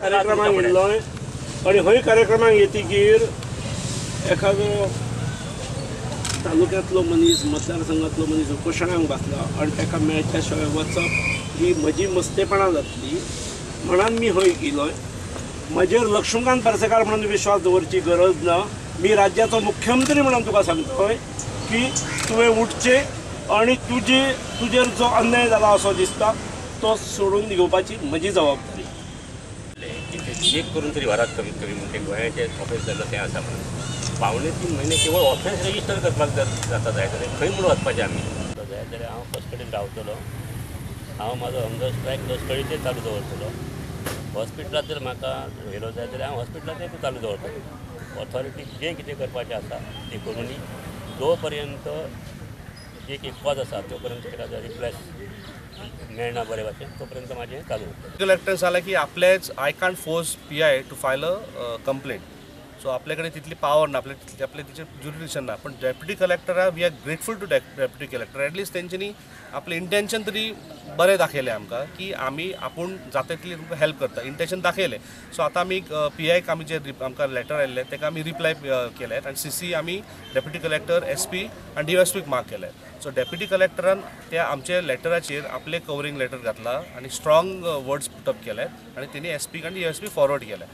कार्यक्रमाक येयल्लो आनी हय कार्यक्रमाक येतकीर एखादो तालुक्यांतलो मनीस, मतदारसंघातलो मनीस उपोशणाक बसला आनी ताका मेळच्या शिवाय वचप ही म्हजी मस्तेपणां जातली म्हणून मी हय केलोय. म्हजेर लक्ष्मीकांत पार्सेकार म्हणून विश्वास दवरची गरज ना. मी राज्याचो मुख्यमंत्री म्हणून तुका सांगतोय की तुवें उठचें आनी तुजेर जो अन्याय जाला असो दिसता तो सोडून घेवपाची म्हजी जबाबदारी. चेक करून तरी व्हरात कमीत कमी म्हणजे गोंयाचें ऑफिस जाल्लो तें आसा म्हणून 2.75 म्हयने केवळ ऑफिस रजिस्टर करपाक जाता जाय जाल्यार खंय म्हणून वचपाचें आमी जाय जाल्यार हांव कस्टडीन रावतलो. हांव म्हाजो हंगर स्ट्रायक कस्टडीचेर चालू दवरतलो. हॉस्पिटलांत जर म्हाका व्हेलो जाय जाल्यार हांव हॉस्पिटलांत चालू दवरतलो. ऑथॉरिटी जें कितें करपाचें आसा तें करूनी जो पर्यंत जे कितें कॉज आसा तो पर्यंत ताका रिप्लेस मेळना बरे भाशेन तो पर्यंत म्हाजें चालू उरतलें. कलेक्टर जालें की आपलेच I can't force PI to file a complaint. So आपल्या कडेन तितली पावर ना, आपले आपले तिचे ज्युरिडिक्शन ना. पण deputy कलेक्टरा we are grateful to deputy collector. At least तेंच्यांनी आपलें इंटेन्शन तरी बरें दाखयलें आमकां की आमी आपूण जाता तितली तुमकां हेल्प करता, इंटेन्शन दाखयलें. सो आतां आमी पीआयक आमी जे आमकां लेटर आयिल्लें ताका आमी रिप्लाय केलें आनी सीसी आमी डेप्युटी कलेक्टर, एसपी आनी डीएसपीक मार्क केलें. सो डेप्युटी कलेक्टरान त्या आमच्या लेटराचेर आपलें कवरींग लेटर घातलां आनी स्ट्रॉंग वर्ड्स पुटअप केले आनी तेणी एसपीक आनी डीएसपी फॉरवर्ड केलें.